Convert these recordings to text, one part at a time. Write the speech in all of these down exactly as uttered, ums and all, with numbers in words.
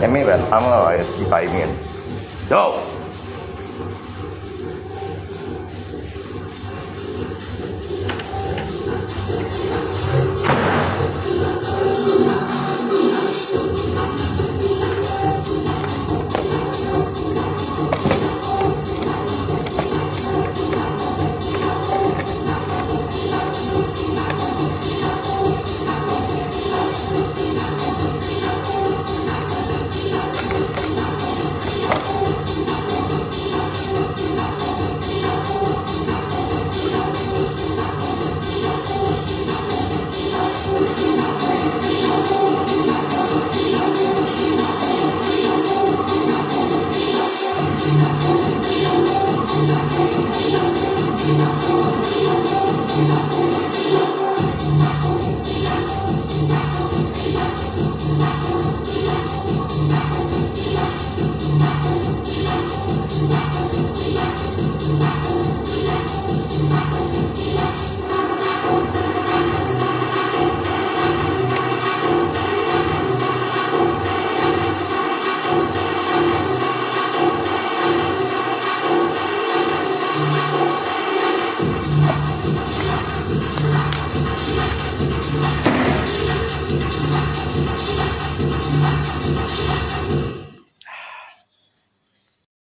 也没人帮了，也几百年。走。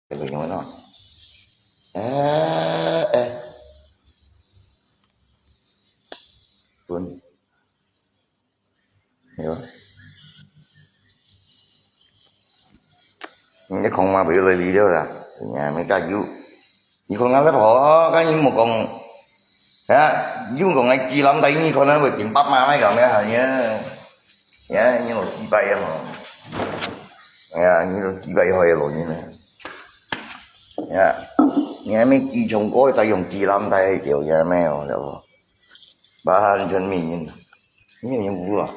这个用喏。哎，哎。滚。对吧？你看嘛，不要来理了啦。你还没加油。你看俺在跑，跟你莫讲。啊，你讲俺鸡卵蛋，你可能会顶爸妈那个，没有，你，你，你老鸡巴也好。哎呀，你老鸡巴也好，也老人了。 呀，你还没鸡冲过，再用鸡卵带一条也没有了。八汉城民，没有人不啊。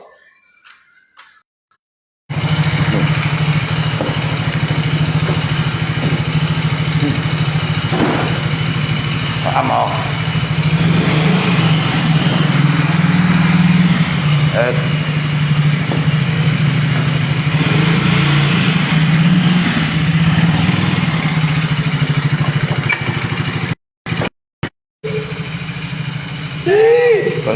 阿毛，呃。 哎，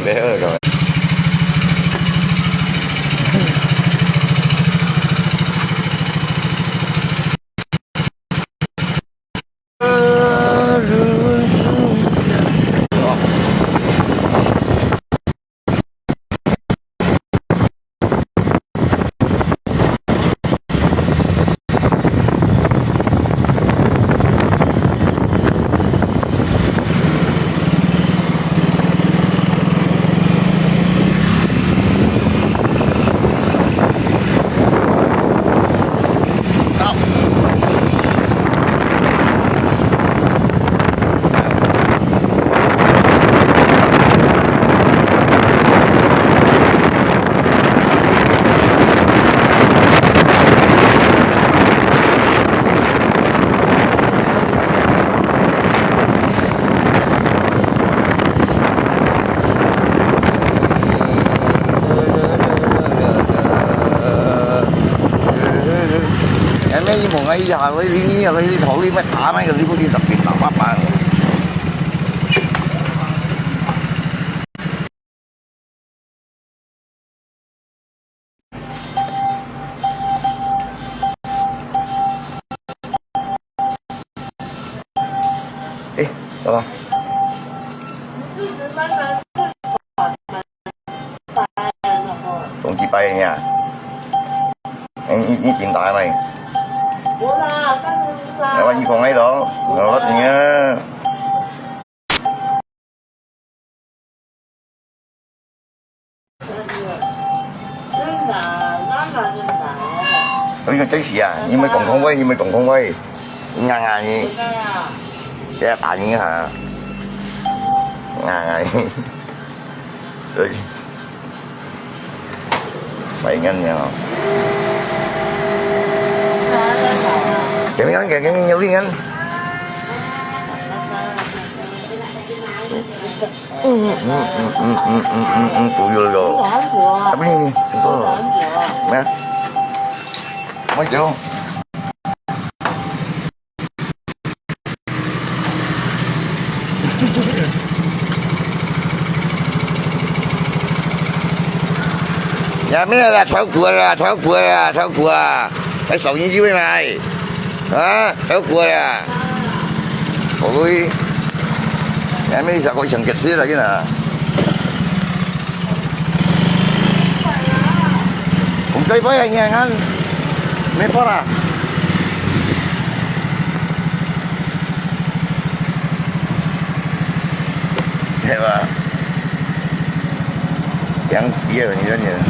没你莫哎呀，我你你你头里面打那个，你不给打平打八八。 哎，老板。哎呀，你你你顶大没？无啦，当然无啦。那我一讲那种，我你啊。那个真是啊，你们讲空位，你们讲空位，你看看你，这打你哈，你看看你。 Maingan niya. Kami kan, kami kan, kami kan. Tuyul ko. Tapi ini, ito. Na? Mau jauh. 也没有啦，超过啦，超过啦，超过啊！还少你几位来？啊，超过啦！OK，也没有啥个想个事了，你呢？ Kung kayo po yan, yan, yan. May pora. Diba? Yang iya, yun yun.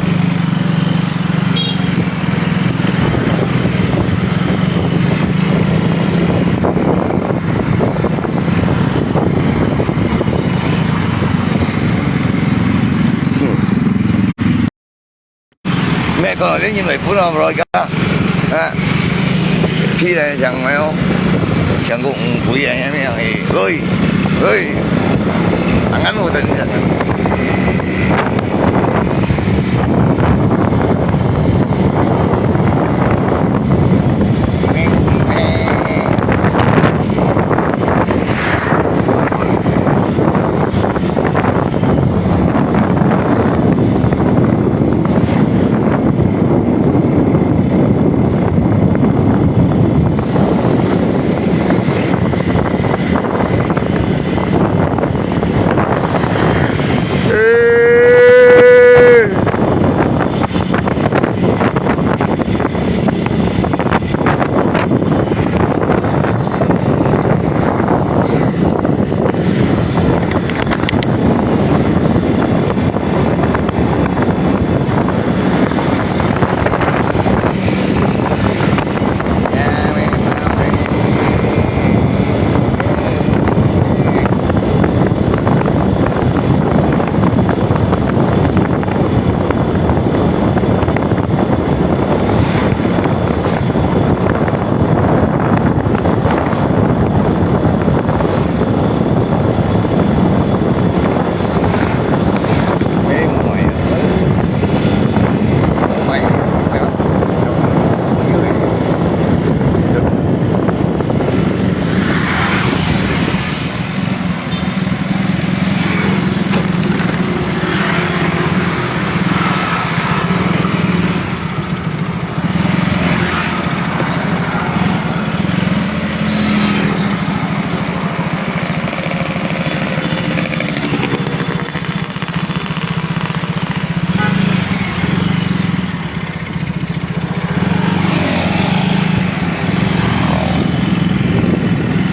咩講，你認為本來無來㗎？啊？去咧，像咩哦？像個烏龜啊，樣樣誒，喂，喂，啊，俺無等一下。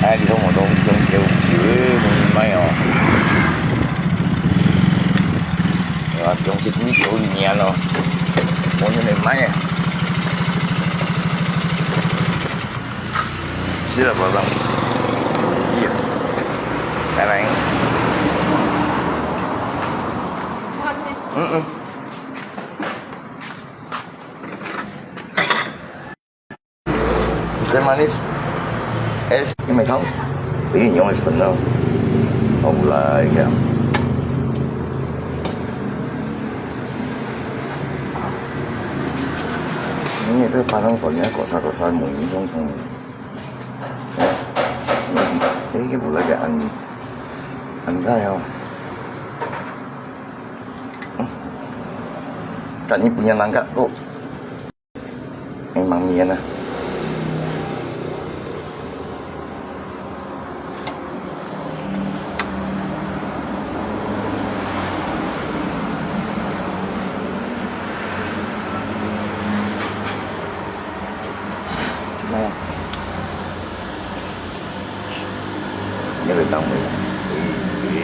哎，你看我都用手机，我买哦。啊，用手机有年咯，我就没买啊。是了，宝宝。哎呀，拜拜。嗯嗯。 Teh manis. Es, ini mai thau. Ini nyong es kenal. Au lai ya. Ini tu padang ko nya ko sa ko sa mo ni song song. Eh, ini, ini boleh ke an, an kaya. Kan ini punya nangka ko. Memang nian ah. 个单位。哎，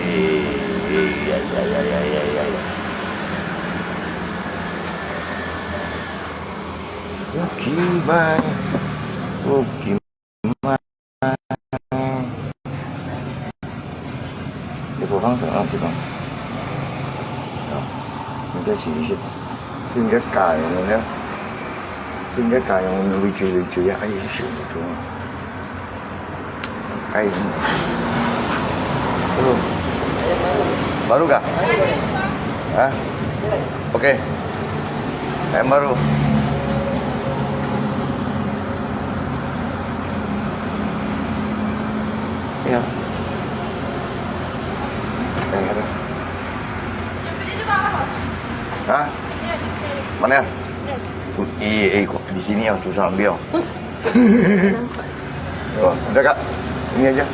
哎，哎呀呀呀呀呀呀呀！OK，拜，OK。 你不放手啊，是吧？啊，你再试一试，是你的家人呢？是你的家人，你会追，会追啊，哎，是不错。哎，嗯，baru kah? Ah, OK. Yang baru. Ya. Yang ada. Hah? Mana? Eh, eh, kok di sini ya, susah ambil. Oh, ada, Kak. Ini aja.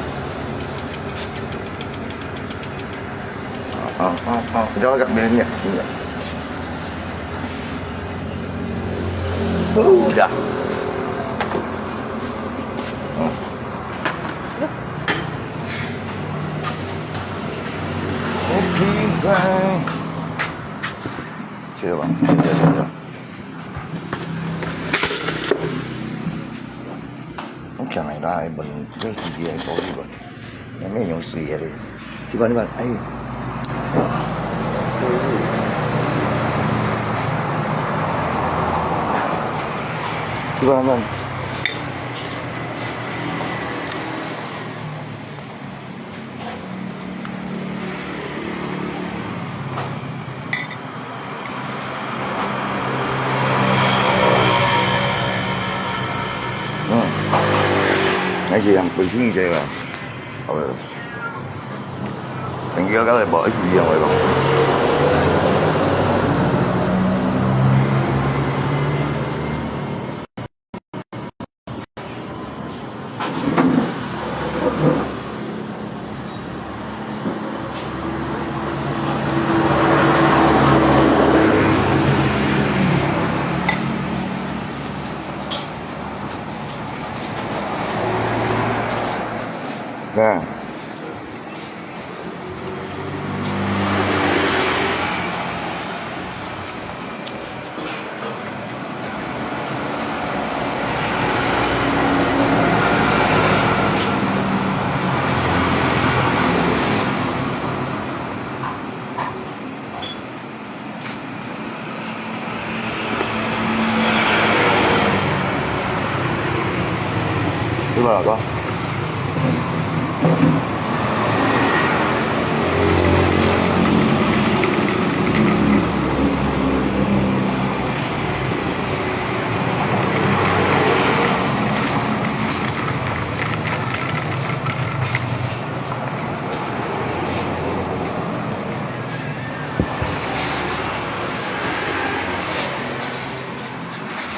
Ah, ah, ah, ah. Udah lah, Kak, biar ni, sini, Kak. Udah. Hmm. OK，bye。去了吧，去了，去了。我看了一下，还问这个司机还高兴吧？也没有水的嘞。这边，这边，哎。这边，这边。 嗯，那就让贵妇一个吧。好了，等一下，刚才不好意思，一样的吧。 对吧，老哥？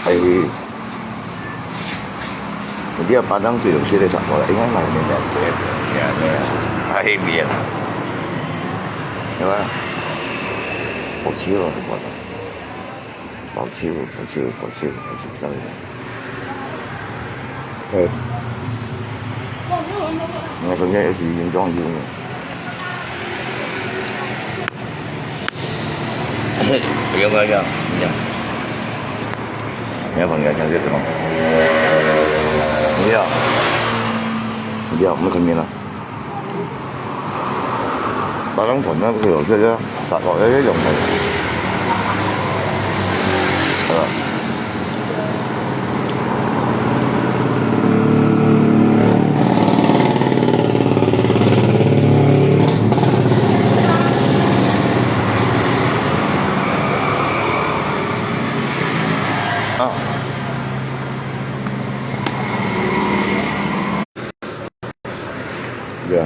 哎，你要把当最有些的转过来，应该买点点这个，哎，面，对吧？我去了，我。 保持，保持，保持，保持，到底。对。我中间也是严重有。不用了，不用，不用。你要放给他讲这个吗？不要，不要，我们肯定了。 把人粉那个有这个，打搞这些用的，是吧？啊。 对啊。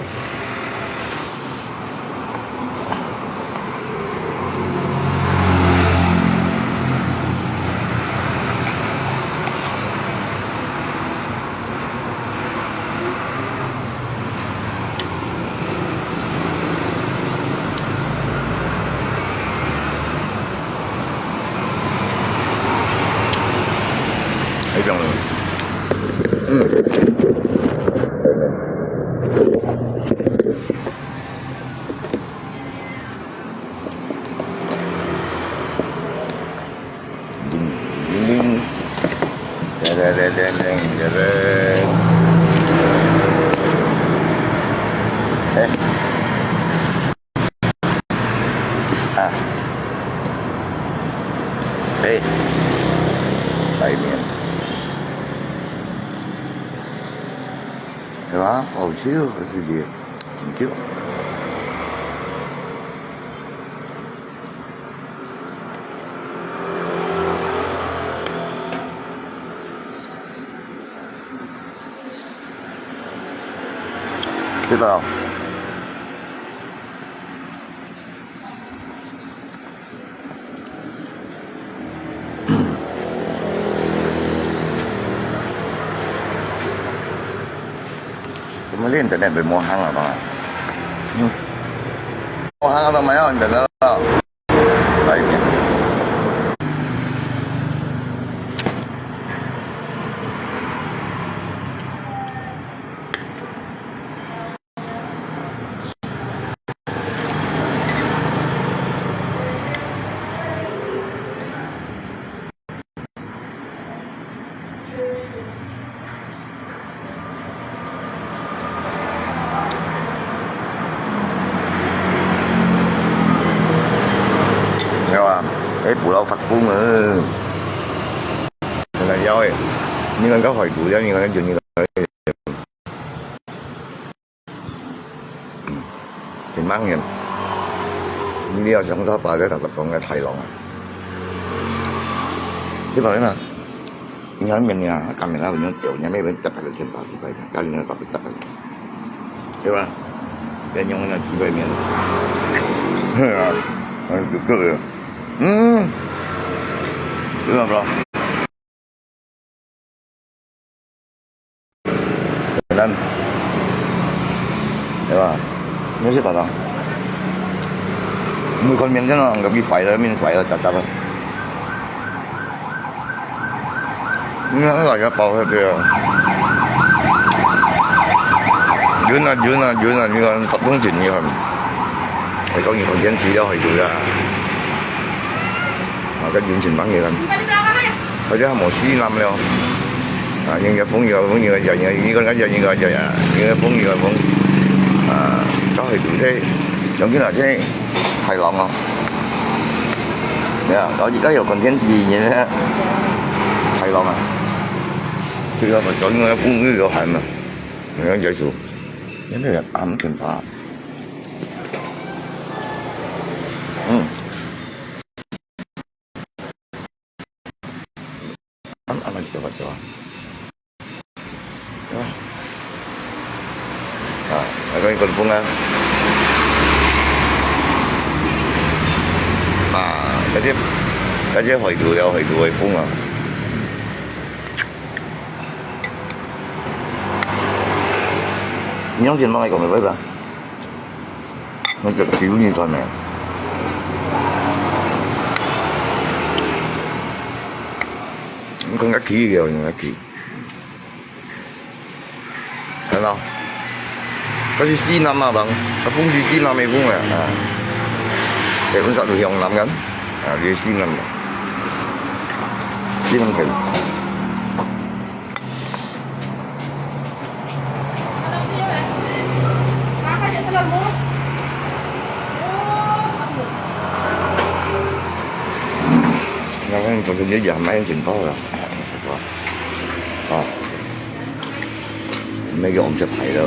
还讲了。嗯。Deng, deng, deng, deng. Eh. Ah. Eh. 白面。对吧？好笑，这个，真久。 知道。怎么连internet都没好了嘛？嗯，没好了都没有internet了。 来一遍。有啊，哎，不要发疯了。现在要哎，你看个海图，要你看就你 嗯，挺慢个。你要想到把这个讲个太long啊。你把那，你看明年啊，他赶明年要用掉，你还没有人打开的天发地白，赶紧要把它打开，对吧？别用那几百年。是啊，嗯，对不对？嗯，知道不？ Jalan. Ya, ba? Ini sih patah. Bukan maintenance, tapi fire, min fire, cacat. Ini apa ya, power dia? Jun ah, Jun ah, Jun ah, ini kan 發風前，ini kan. 你講你看電視了，係對啦。啊，跟以前乜嘢咁。 佢哋係無四南了。啊，應該風，應該風，應該，應該，應該風，應該，應該風。啊，都係堵車，想見下車，太冷啊。你啊，我而家有content呢，太冷啊。最後咪講應該風雨有限啊，你看結束，因為暗天怕。嗯。 Ano, ano dito ba ito? Ah. Ah, ako yung konfung, ah. Ah, kasi, kasi hoy duya, hoy duya fung, ah. Inyong sin mga ikaw, may ba? 那个球你看呢？你看个球个，你个球。看到？这是西南啊，人，啊，风是西南的风啊，啊。哎，阮煞就向南个，啊，这是西南的，西南个。 那个本身就也蛮紧张的，啊，那个我们就排了，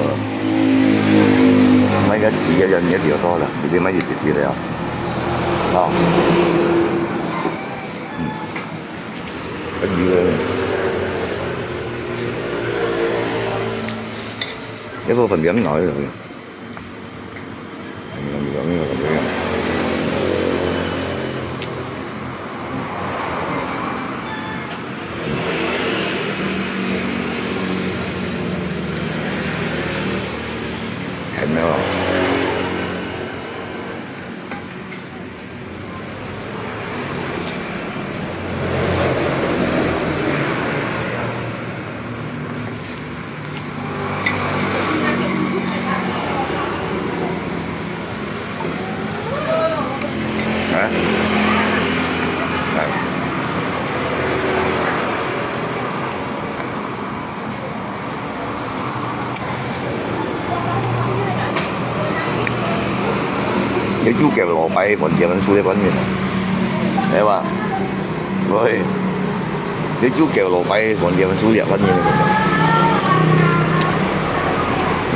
那个底下人也比较多了，这边嘛也比较多了，啊，嗯。 跟住咧，一部分點來嘅。係咩啊？你就叫老白饭店收这方面，对吧？喂，你就叫老白饭店收这方面。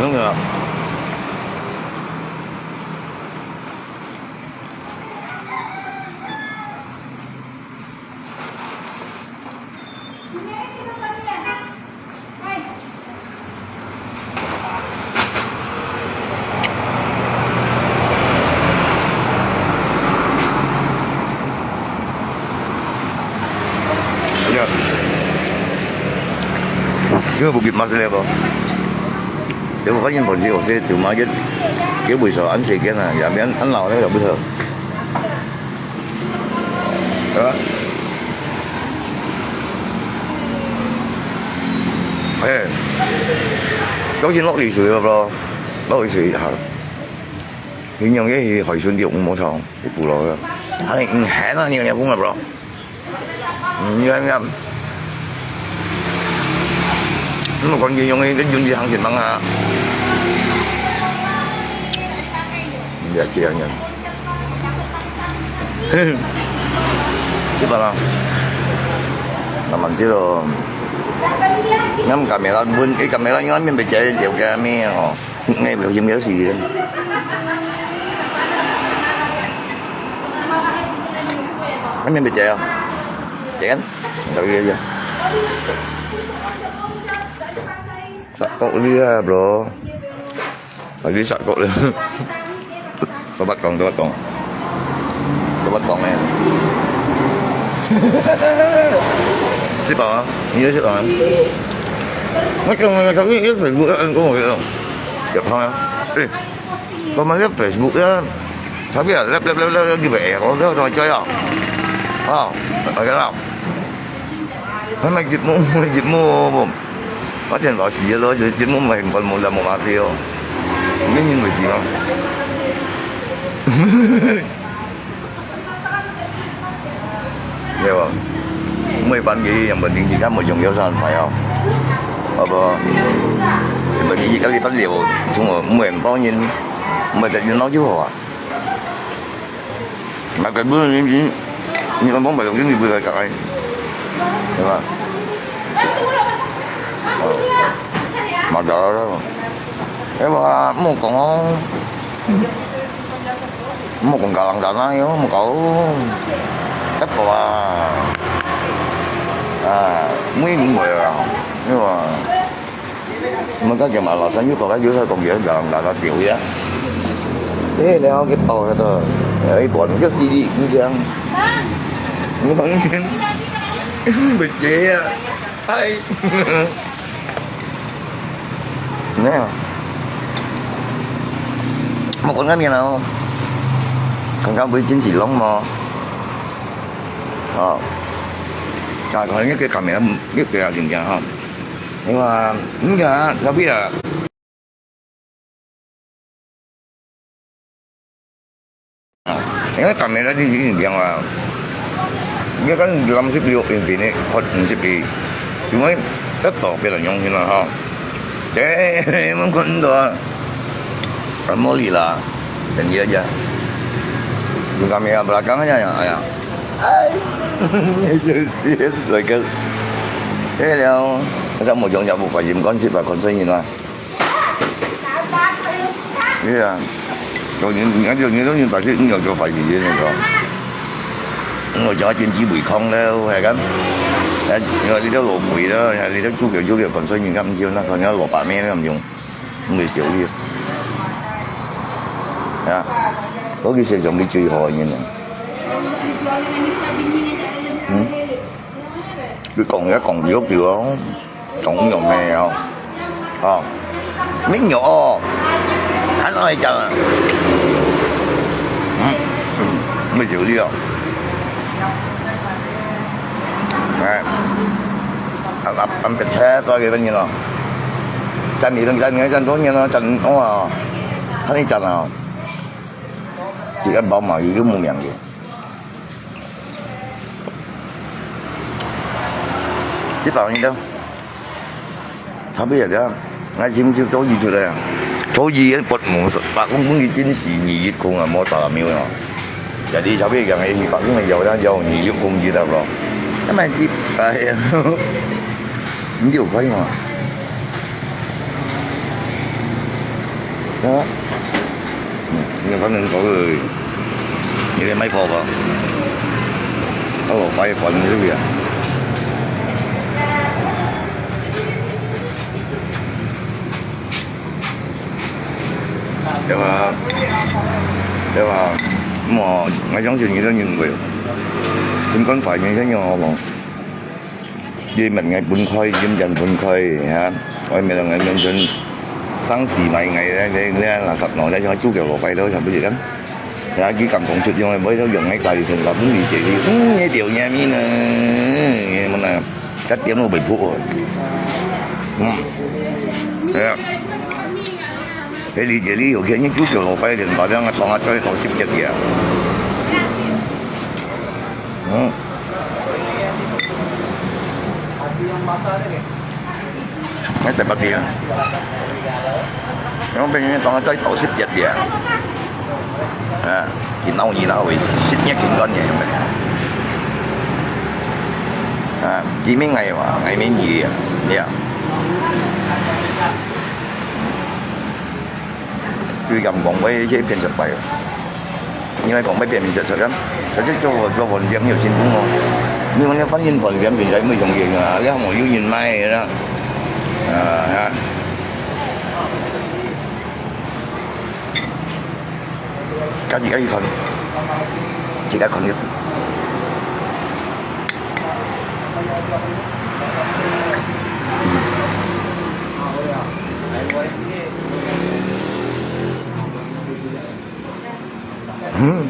那个。Ya. Kau Bukit Mas level. Dia bukan yang polisi, oh, saya cuma aja. Dia bisa an second lah, ya, biar an lawan dia bisa. Hả? Ê, có xin lốc đi sưởi không, bro? Lốc đi sưởi hả? Thì nhung cái thì hỏi xuân đi cũng mua sao, thì bù lò rồi. Anh, anh hẹn anh, anh cũng là, bro. Anh, anh, anh. Nó còn gì nhung cái, cái dùn gì hàng tiền bằng hả? Dạ, chị anh. Sip ah. Naman siro. Ngam kamera bun, eh, kamera ngam min becai jauh kami oh. Ngai belum jam biasa dia. Ngam min becai ya. Ya kan? Tahu dia aja. Sakok dia, bro. Lagi sakok dia. Tobat kong, tobat kong. Tobat kong eh. Sip ah, ini sip ah. Macam mana kami ini Facebook kan kau ya. Ya faham ya. Eh, kau mana Facebook ya? Tapi ya, lep lep lep lep lagi baik ya. Kau dah macam ya. Ah, okey lah. Hâi mai節目，節目，發展到時咯，節目咪根本無啦，無話題哦。你認為是嗎？對吧？每班嘅人問題，而家無用有三排哦，好不好？問題而家你不了，從我每人幫人，每個人鬧就好啊。 Mà cái bữa ni, ni, ni con bóng bài đầu tiên thì vừa rồi cậu ấy. Đúng không? Ờ. Mà đó đó. Thế mà mua con, mua con gà lăng gà nai, mua cậu. Tết qua. À, mấy người à. Nhưng mà 我感覺嘛，老三又跑開，又在講別人講，講到丟呀。哎，然後佢跑那個，呃，一管就滴滴滴這樣。你旁邊，不接呀，哎。那，我講那邊哦，剛剛不是天氣冷嗎？哦，啊，可能那個感冒，那個啊，怎樣哈？ 你看，你看，tapi ya. Ini kami tadi di Indian lah. Dia kan dalam sip liuk ini, hot sip di. Cuma tetap kita nyong sini ha. Eh, mungkin tu ah. Kamu lila, dan dia aja. Bukan ya belakang aja ya, ya. Ay, itu dia, like, eh, 了，咱無用也無關係，毋管係吧，看生意啦。係啊，有人，有人，有人，有人，但是你有做壞事的那個。我叫他經濟違抗了，還敢？哎，你看這條老鬼了，哎，這條豬腳，豬腳，看生意，看毋少，那看人家老闆面，那毋用。 毋會少去。啊，我去世上去最好个人啊。嗯？佢講也講幾多久哦，講有沒有？哦，沒有哦，還愛講啊。嗯，嗯，毋會少去哦。哎，啊，啊，啊，別車多幾個人哦。 站你等站你站多年了，站哇，還你站啊？這個寶馬又無名个。這寶你等，差不多這樣，俺今就終於出來啊。所以个八毛十八公公斤是二一空啊，無十秒啊。Jadi sampai yang ini pak ni jauh dah jauh ni yuk kong kita bro. Nama di bayar. Hindi ko kaya. Ha? Hmm, ini kan ni kau. Ini mai kau ba? Oh, bayar pun ni ya. 對吧？對吧？無，𠊎相信你都認為，應該快點先用好無？你問𠊎分開，你毋分開，哈？𠊎問𠊎問陣，生死買𠊎，你你垃圾喏，你想煮條蘿蔔都想不起來。然後佢敢講出用，無用𠊎家己先搞，毋理解你，嗯，你條命命呢，你們呢？ 一點都袂破。嗯，係啊。你理解你有錢，你就叫我快點把這樣的幫他再多十隻點。嗯。那怎麼點？然後被人家幫他再多十隻點。 啊，佢鬧熱鬧个，十月天光夜有無？啊，佢面𠊎嘛，𠊎面佢啊，你啊。佢敢講話，這騙出來哦。你愛講話騙騙出來啊？可是做做飯店有辛苦哦。你講你飯店飯店平常無上用啊，你還無有人買个啦。啊，啊。 家己家己看，自家看去。嗯。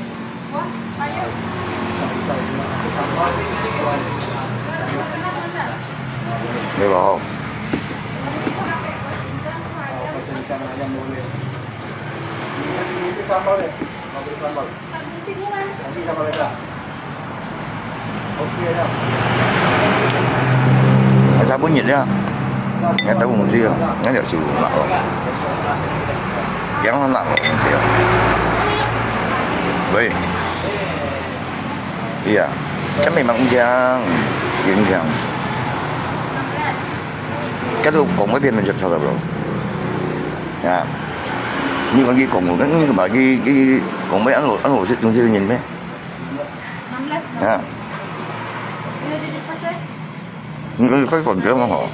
對吧？ 啊，差不多熱了，應該都毋使了，應該就收落哦。點樣落哦，對。喂，對啊，這面嘛毋強，毋強。這都講話騙人就錯了咯。啊，你講佢講話，你嘛佢佢講話按落按落是中間人咩？ 啊。你可以開房間嘛吼。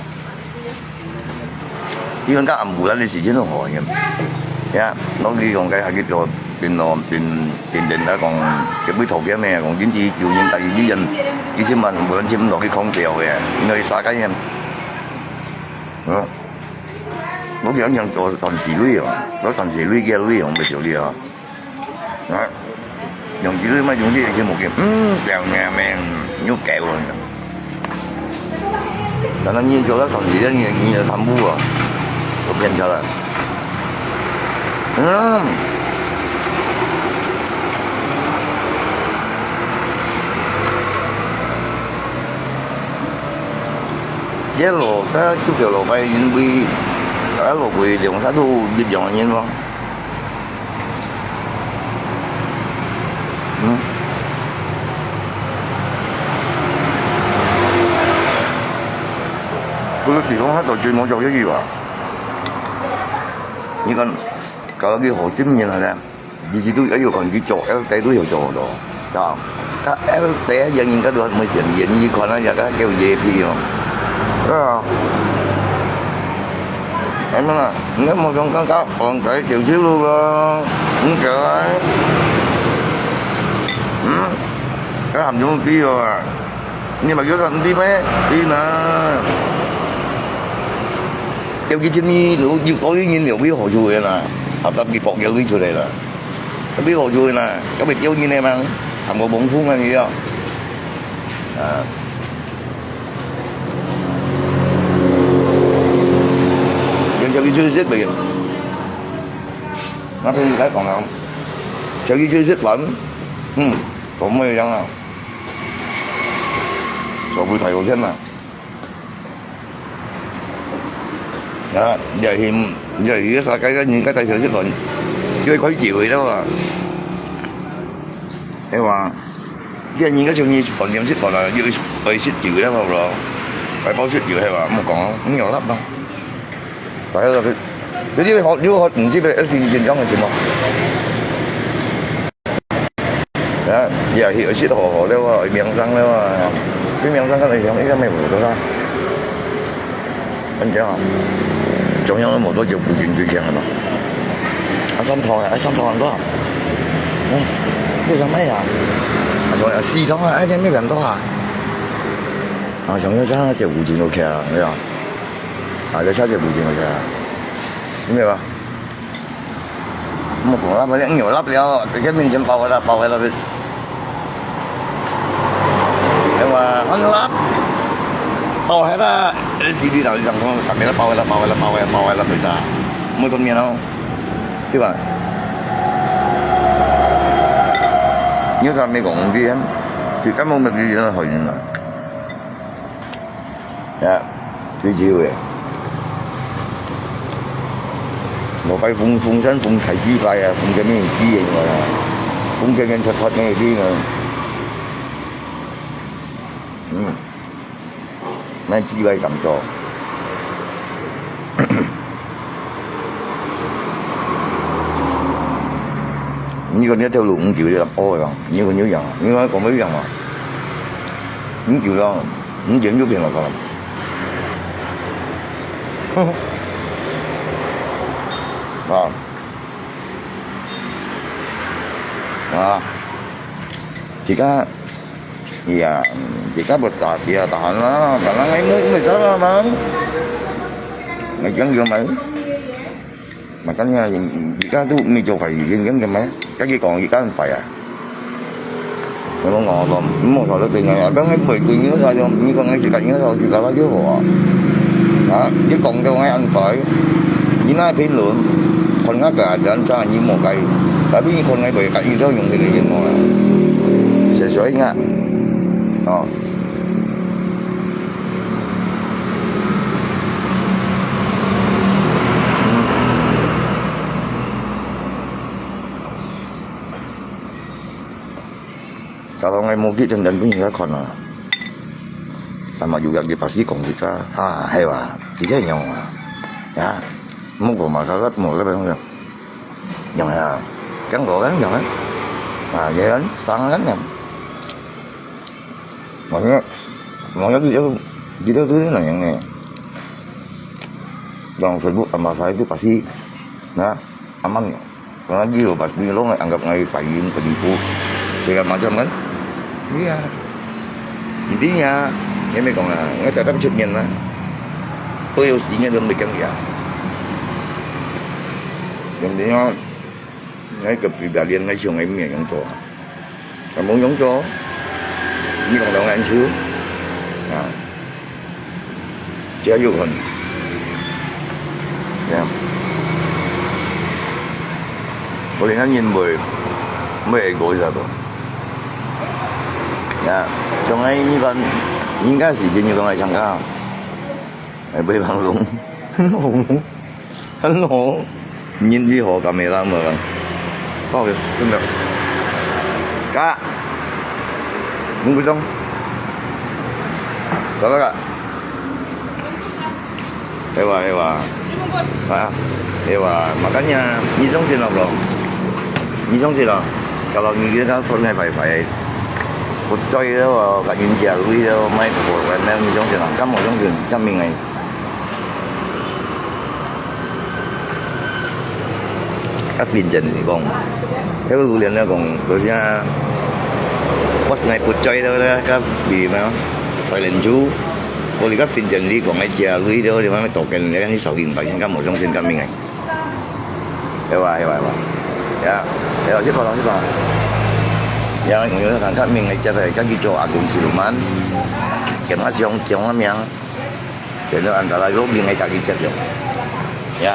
你看到暗晡咱个時間都好呀。呀，我去講該下去做電腦電電電來講，這位頭家咩講，經濟救援大約一人幾千萬，無人錢落去空調个，因為啥个呢？嗯，我講想做三四類哦，做三四類个類哦，毋曉得哦。 啊，用這個賣東西以前無見，嗯，表面面有改過呢。但是你做到上幾天，你你的貪污啊，都變出來。嗯。這路，佢就叫路牌，因為，佢路牌兩儕都一樣个人咯。 嗯。不過地方較多，就無做生意吧。你看，搞到佢好經營啊，呢，日子都要有看佢做，L D都有做到，啊，佢L D人應該都還沒錢，願意看啊，也該叫業績哦，對啊。 哎嘛，你莫講講講，放在九十路咯，你過來，嗯，該還用知哦啊？你嘛叫他毋知咩？知啦。叫佢今日有有多少人有位好處个啦，合搭佢博有位出來啦。 特別好做呢，特別丟人个嘛，還無蒙風啊你啊。啊。有小一就食袂，那邊來講啊，小一就食飯，嗯，講麼樣啊？小不太有錢嘛。啊，你去，你去該世界个人家帶頭食飯，就會開酒會了啊。係嘛？你人家像你飯店食飯啊，又愛食酒了，好不好？愛包食酒係吧？莫講哦，你有辣嗎？來了，你好，你好，你這邊二十一點鐘的節目。啊，也係食好好了啊，名聲了啊，你名聲个來講，應該沒有多少。 恁樣啊，中央都無多久附近最強个嘛。啊，三趟啊，啊，三趟恁多啊？嗯，為啥麼啊？啊，中央四趟啊，啊，這沒恁多啊？啊，中央這下這附近OK啊，對啊。啊，這下這附近OK啊，明白吧？ 莫講啦，反正有辣了，在面前包个啦，包个啦，係嘛？很辣，包个啦，你你你老實講，看没啦，包个啦，包个啦，包个啦，包个啦，为啥？没分面哦，对吧？你有啥没讲？你就根本没有理解到好人啊。 啊，最少个。我該風，風扇風開幾擺啊，風个面機个嘛，風个面出出个機嘛。嗯，那幾擺感覺。你講你條路五九个，哦，你講你樣，你講講不一樣嘛？五九个。 你研究片了看。啊。啊。Kita, iya, kita bertahan, tahan lah. Tahan lah, ini, ini salah, Bang. Ngai yang gimana? Makanya, kita tu mi jo fai, yang, yang gimana? Kaki kong, kita fai ya. 你講我講，你莫搞到對人啊，當然袂對你个，你講你自家，你自家就好啊。啊，你講到我安排，你那評論，看我个人生，你莫該，tapi你看我袂該，你就用這个人啊。是所以啊，哦。 假如𠊎無去，真真分人家看啊。Sama juga kita pasti kong kita, ha, hewa, kita yang, ya, mungkin masalah mungkin apa yang, yang ya, kan orang yang, ha, ya kan, sangat kan yang, maksudnya, maksudnya kita, kita tu ni yang ni, yang sebut masalah itu pasti, nah, aman. Lagi lo, pas ni lo ngai anggap ngai fai lim ke tipu. Segala macam kan? Iya. Intinya, ngai mai kong ah, ngai tetap cek nian lah. Apa yang mestinya dalam dekat dia. Yang dia, ngai kepribadian ngai siang ngai mian yang tua. Kamu yang tua, ni kong dong ngan chu. Nah. 加油很。呀，我連个人會，會過一下不？呀，像𠊎一般，應該時間就講來參加，哎，袂放鬆。 Hello，你好，kamu lama kan? Oke, bentar. Kak, tunggu dong. Berapa, Kak? Ewa, ewa. Ah, ewa. Makanya, 你相信了不？你相信了？Kalau 你這个分个白白，不在了哦，赶紧加入了，买个，你相信了？敢无相信？证明哎。 較認真來講，迄個榴蓮來講，就是啊，我是來不追的，那個比嘛，快點煮。我你較認真來講，哎呀，你就你慢慢多跟人家去少林吧，應該無相信革命哎。係吧，係吧，係吧。呀，係吧，去吧，去吧。呀，我有看革命哎，接下來，跟佢做阿公去了嘛，跟他講，講个名。 Jadi antara lo bingai kaki cek yo. Ya.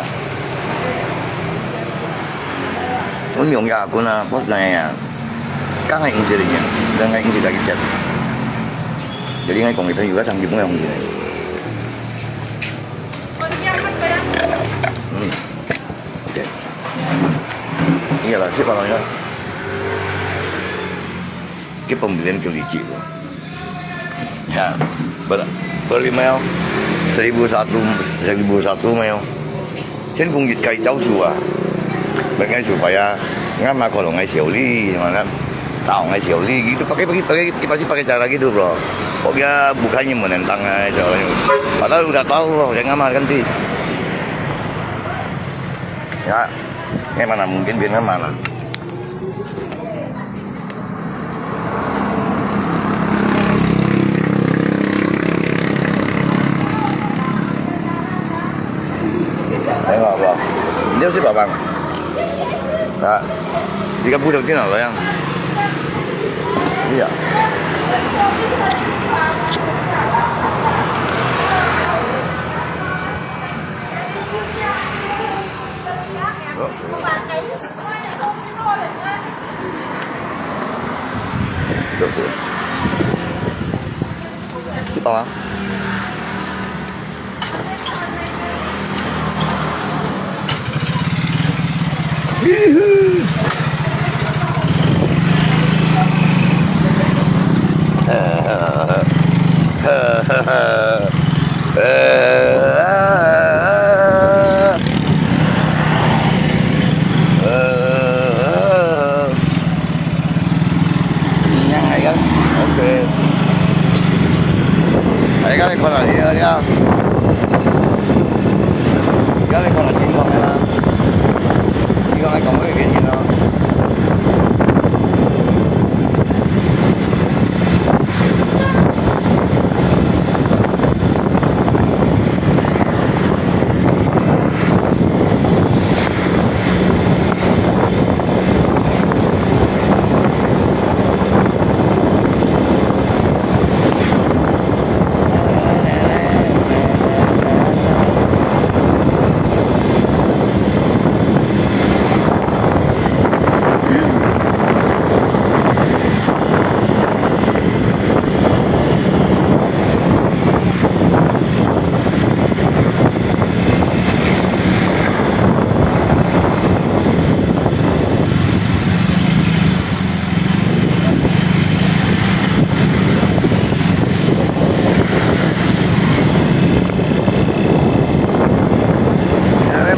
Pun yung ya aku na, bos na ya. Kang ngai ingsi linya, kang ngai ingsi kaki cek. Jadi ngai kong kita juga tangki pun ngai ingsi. Siapa namanya? Kita pembelian kembali cikgu. Ya, ber-, beli mayo. Seribu satu, seribu satu mayo. Sen kung kai jauh sua. Berkai supaya ngam ako lo ngai siau li, mana? Tahu ngai siau li. Gitu pakai, pakai, pakai, pasti pakai cara gitu, bro. Kok dia bukannya menentang ngai siau li. Padahal udah tahu, bro. Saya nggak makan ti. Ya, ngai mana mungkin dia nggak mana. Ayo, apa? Dia si babang. Nah, tiga puluh tinggal lah yang. Iya. Siapa?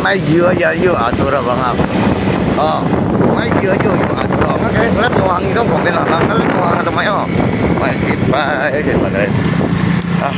Mai jiwa ya yu atur abang ah. Oh, mai jiwa yu yu atur. Nggak kayak ngeliat nuang itu komen abang, ngeliat nuang atau mai oh. Mai ipai, ipai. Ah.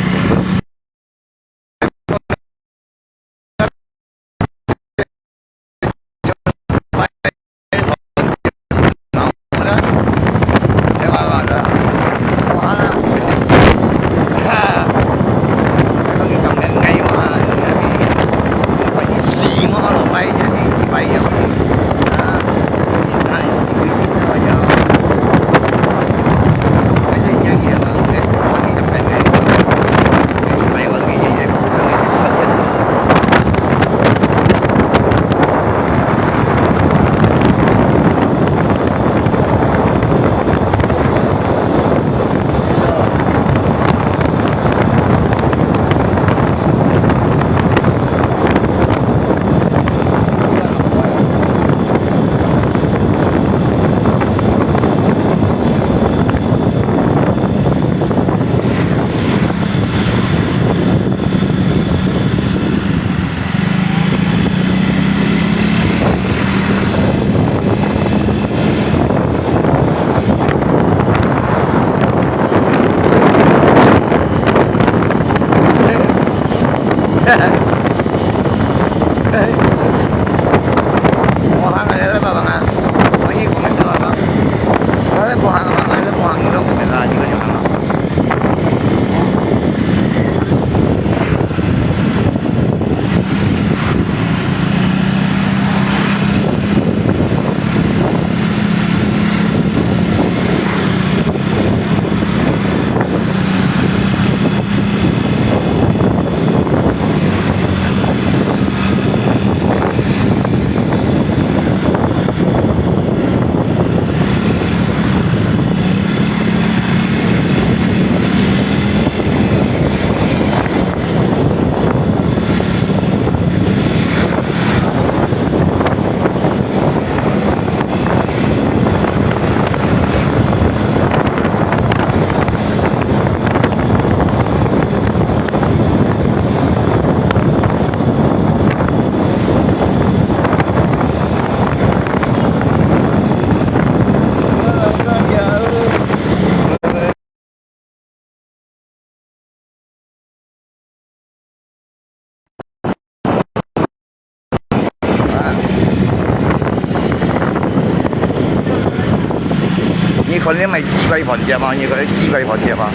飯店，買雞排飯店啊，你看雞排飯店啊，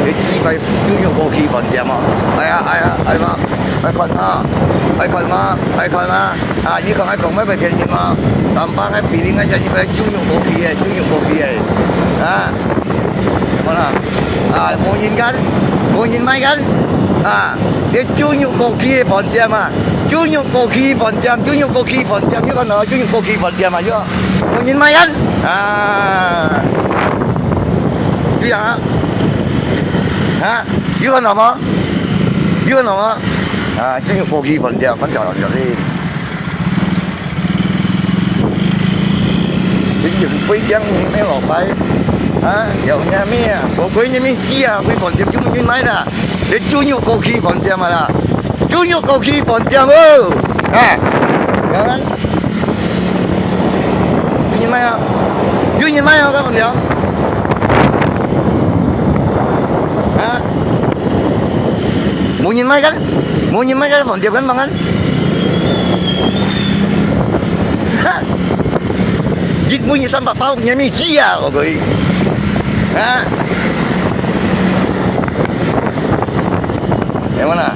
這雞排豬肉過期飯店啊，哎呀，哎呀，哎呀，愛看啊，愛看啊，愛看啊，啊，你看愛講買賣便宜嘛，三百个比例，你看豬肉過期个，豬肉過期个，啊，好啦，啊，無人敢，無人買敢，啊，這豬肉過期个飯店啊，豬肉過期飯店，豬肉過期飯店，你看到豬肉過期飯店啊，有無？ 無人買啊？啊，有影啊？啊，有看到無？有看到無？啊，真有過期飯店，反正就係。真有飛將你咩老闆？啊，有影咩啊？無過期个咩雞啊，飛飯店就無人買啦。 這豬肉過期飯店啊啦，豬肉過期飯店哦，啊，有人，有人買啊，有人買啊，該飯店，啊，無人買个，無人買个飯店，敢放啊？哈，一本二三百包，你咪知啊，我可以，啊。 有無啦？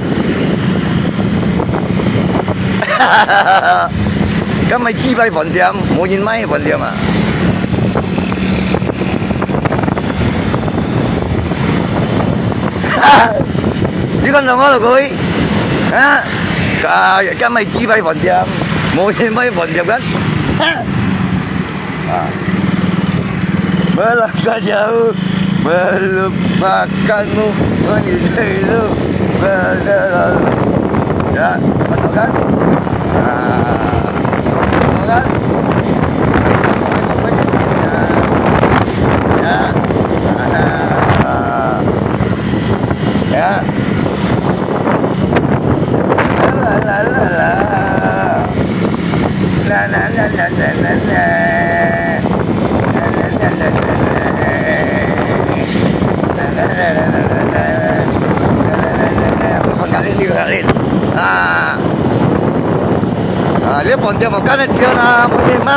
敢買雞排飯店，無人買个飯店啊！你看到我就可以，啊？啊，敢買雞排飯店，無人買飯店敢？啊！ Belakang jauh, melupakanmu, menjengkelmu, berlalu. Ya, betul kan? Ah, betul kan? Ya. Ah. Ya. La, la, la, la. La, la, la, la. La, la, la, la, la. La, la, la, la, la. Ah. Ah, 這飯店無間个店啊，無人買。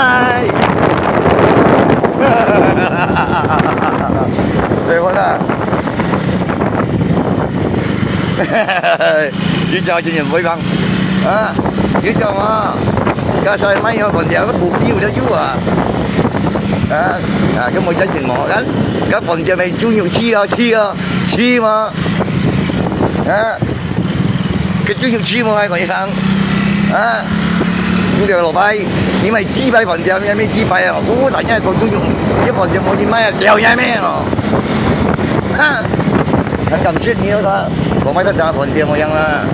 對，好啦。 有隻真正會講，啊，有隻啊，該使買樣飯店，該股票都有啊。啊，啊，該無真正無，該，該飯店个豬肉試啊，試啊，試嘛。啊，該豬肉試嘛，還講一聲。啊，有條老闆，你買雞排飯店，你買雞排啊，烏烏大隻个豬肉，這飯店無人買啊，掉下面哦。啊。 很感謝你哦，他，我買个大飯店模樣啦。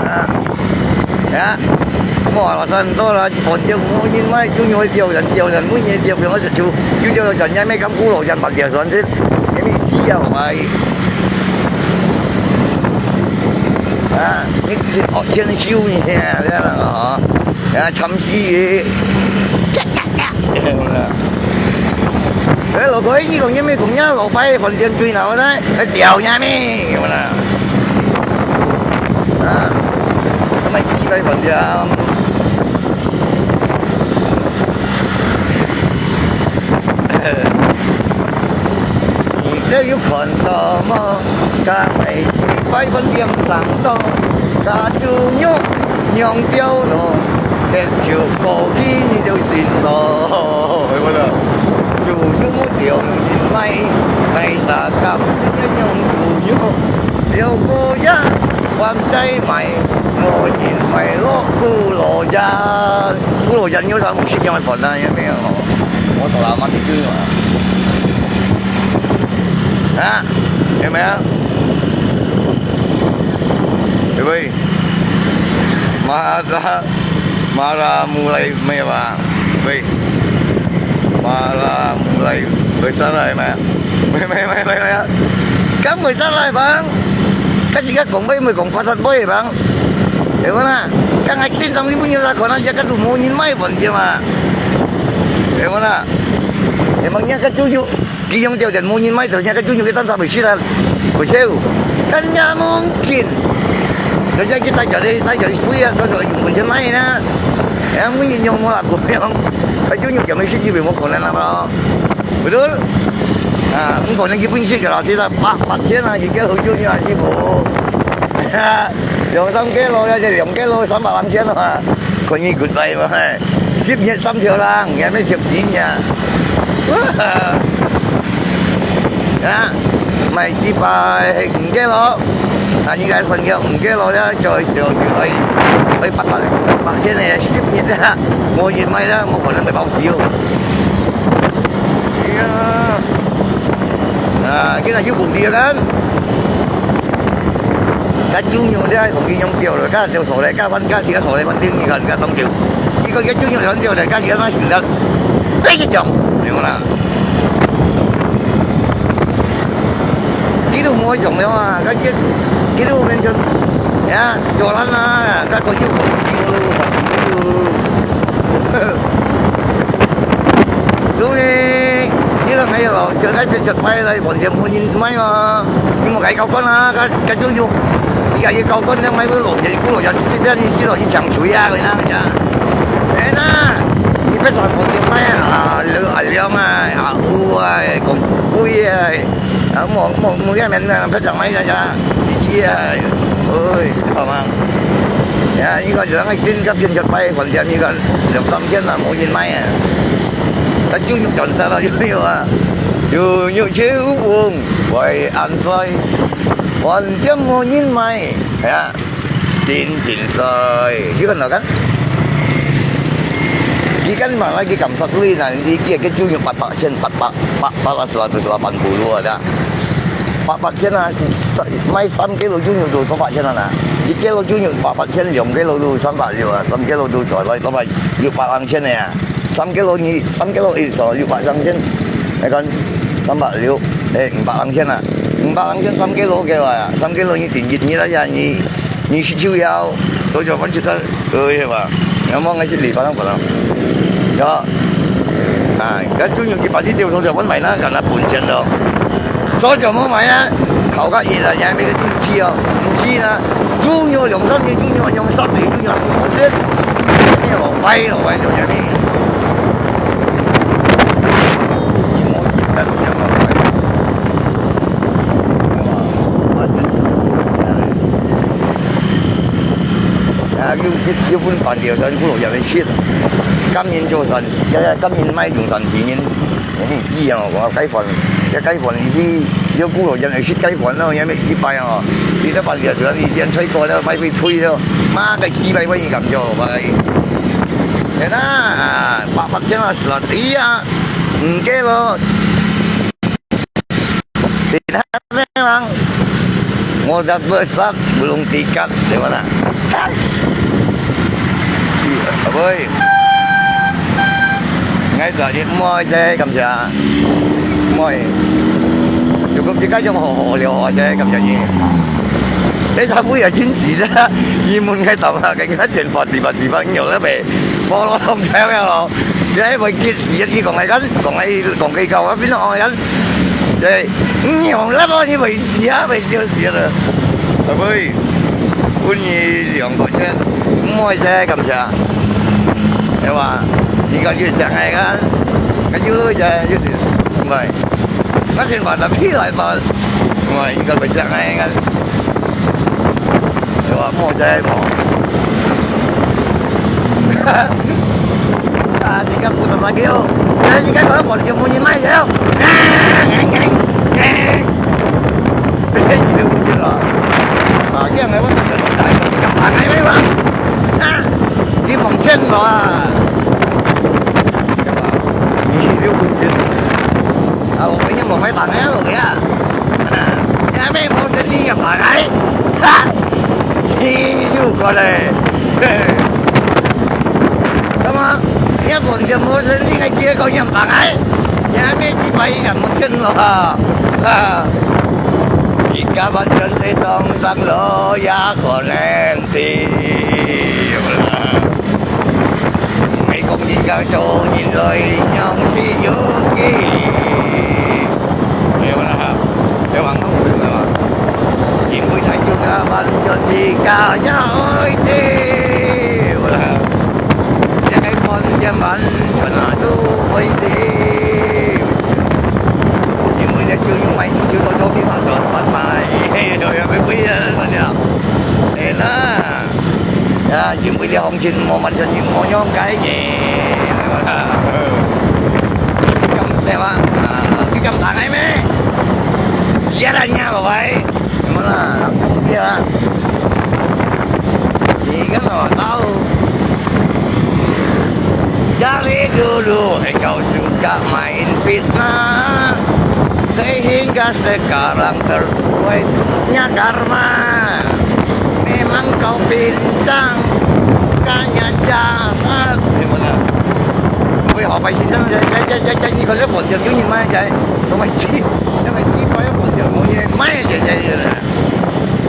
啊，啊，哇，老三多啦，飯店無人買，就因為掉人，掉人，每年掉人，我食就，就掉人，也沒敢顧老人，把掉算是，也沒意義啊，我買。啊，你，你，哦，天天修你，這樣啊。 啊，慘死个！哎，老哥，你講你咩講呀？老闆个飯店最鬧呢，還掉呀咩？有無啦？啊，買雞排飯店。 你兜有看到無？該係雞排飯店上當，該豬肉仰掉落，連就過去你就知道，係無啦？豬肉無掉人買，買啥敢真个養豬肉？了過也還在買，無人買咯，古老人，古老人有啥毋識樣个飯啊？有沒有？ 我到哪嘛地區嘛？啊？有沒有？喂喂，marah, marah mulai咩話？喂，marah mulai besar咩？喂喂喂喂喂，敢besar來bang？該自家講咩，毋係講pasal boy bang？係無啦？該𠊎店上你本有啥看啊？這个都無人買飯店啊？ 係無啦？係無人个豬肉，佢用掉人無人買，就人个豬肉佢當場袂食啦，袂少。但也無要緊，人家去帶走去，帶走去飛啊，帶走去用本錢買啦。哎呀，每人用無啦，無用。該豬肉全部食去，無可能啊嘛。毋對？啊，毋可能去分食个啦，這个八，八千啊，一個好豬肉還係無？兩三個咯，也就兩個咯，三百零千啊，看你good bye嘛，嘿。十日三條啦，你還沒十四日啊。啊，買幾百，五個咯。 啊，你个算了，毋計咯，這做小事愛，愛八百，八千个十日啦，無人買啦，無可能會包銷。哎呀，啊，今日有問題啊，該豬肉咧，同佢用掉了，該條數咧，該番，該條數咧，反正你看，你看當久，你講該豬肉用掉了，該條那行了，哎，一種，明白啦。 佢都無用了啊，該佢，佢都變成，呀，做爛啊，該個又無用了。所以，你若還有，就該就，就擺來飯店無人買啊，你莫該交關啊，該，該就用，你該交關了買不落，你不落，你現在你去了，你想誰啊，你那个呀？哎那，你別上飯店買啊，啊，啊，料啊，啊，有啊，講貴啊。 啊，無，無，無遐難啊，別人買啥啥，你知啊，哎，好嘛？呀，你看，像該今个變出來，反正你看，兩三千啊，無人買啊。該豬肉全殺了，有沒有啊？豬肉燒飯，會恁衰，飯店無人買，呀。 真，真衰，你看到kan？佢kan嘛，佢感受到啦，你，佢个豬肉八百千，八百，八百啊，seratus lapan puluh ada。八百千啊，買三kilo豬肉都八百千啊，一kilo豬肉八百千，兩kilo都三百六啊，三kilo都做來，都買六百零千个啊。 三kilo你，三kilo一，so，六百零千，你看，三百六，哎，五百零千啊，五百零千三kilo个話，三kilo你定一日啊，你，你食就要，多少分食得，可以吧？要麼還是禮拜上不能，要，啊，該豬肉一百斤，多少分買那，敢拿本錢咯。 早就無買啊，頭殼熱啊，也係个豬肉哦，毋係啦，豬肉兩三年，豬肉兩三年，豬肉好食，你又歪咯，歪到這邊。啊，有食，有分飯條，但不如也來食。甘願做善，甘願買兩三千銀。 你知啊，𠊎解放，這解放意思，有古老人來食解放咯，也沒幾擺哦。你這半條船，你先吹過了，買杯推了，媽个幾百塊你敢做，拜。天啊，八百千啊，死了，哎呀，毋計咯。你看那人，我的besar belum tiga, di mana? 阿妹，𠊎昨日妹仔，感謝，妹，就講這個種好好料啊，這感謝你。你昨晡也真是啦，你問𠊎當下，跟佢電話，地方地方有了未？無咯，通聽了咯。你還會記得，你講來看，講來講去搞啊，變成講來看。 對，你用那麼你會死啊，會笑死了。阿妹，分你兩百千，毋會使感謝，係吧？你講就想愛看，看有一隻有點，毋係，那先把它批來吧，毋係，應該會想愛看。 對吧？莫再莫。啊，你看不能買給我，你看我，我就不能買了。啊，你都不知道。啊，這樣的話，你敢買沒有啊？啊，你蒙騙我啊！你都不知道。啊，我跟你莫買單了，我呀。 也沒無生理个嘛來，哈！你又過來，幹嘛？也本就無生理个，結果也嘛來，也沒幾百億也無錢咯，哈！你家反正是東山路也可能的啦。 你講人家做人類，仰是有機？沒有啦，要往後回了嘛。因為在這個灣就是家家愛的，有啦。這個關鍵完全啊，都會死。因為呢，就用買，就到到地方轉，轉買，有有有有有有。哎啦，啊，因為這行情無完全無用个呢。你敢，對吧？啊，你敢打開咩？別人家落來。 有無啦？人講對啊。你看哦，到家裡dulu，哎，kau suka main fitnah, sehingga sekarang terbuai nya karma. Memang kau pincang, bukannya jahat. 哎，無啦。喂，好，拜先生，在在在在在，你看這飯店有人買在，我買雞，我買雞排飯店，我也買在在在。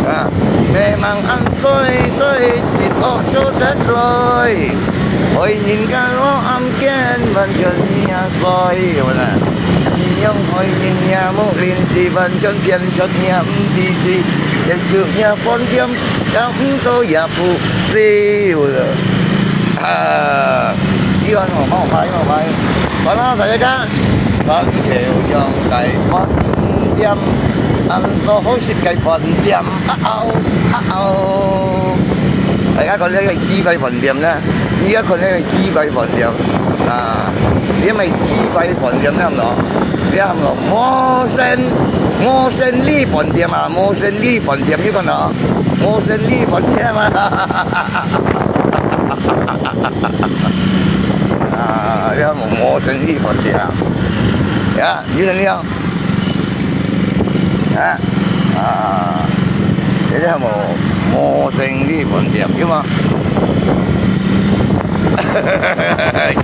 啊，memang ăn xôi xôi，一屋做得來。愛人家老暗間，完全你也衰，有無啦？你用愛人也無認識，完全騙出也毋知知，一屋也飯店，也毋做也毋是，有無啦？啊，你看哦，蠻好拍，蠻好拍。好啦，大家看，環球陽大飯店，恁多好食个飯店。 啊哦，啊哦。大家看這个雞排飯店呢，你要看這个雞排飯店啊，你買雞排飯店了無？你看無？無生，無生理飯店啊，無生理飯店，你看到？無生理飯店啊。啊，你看無？無生理飯店啊。呀，你看了？ 啊，啊，這个無，無生理飯店，對無？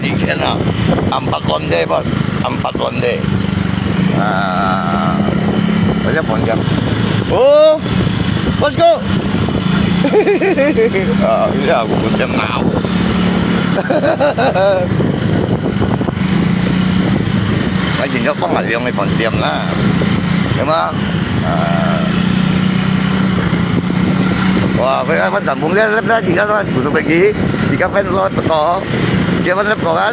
以前啊，暗白關的，boss，暗白關的。啊，這飯店。哦，let's go。啊，這飯店鬧。 我尋到放下兩个飯店啦，有無？啊，哇，佢愛分站房咧，咧，咧，自家都古董飛機，自家分落個，自家分落個啊。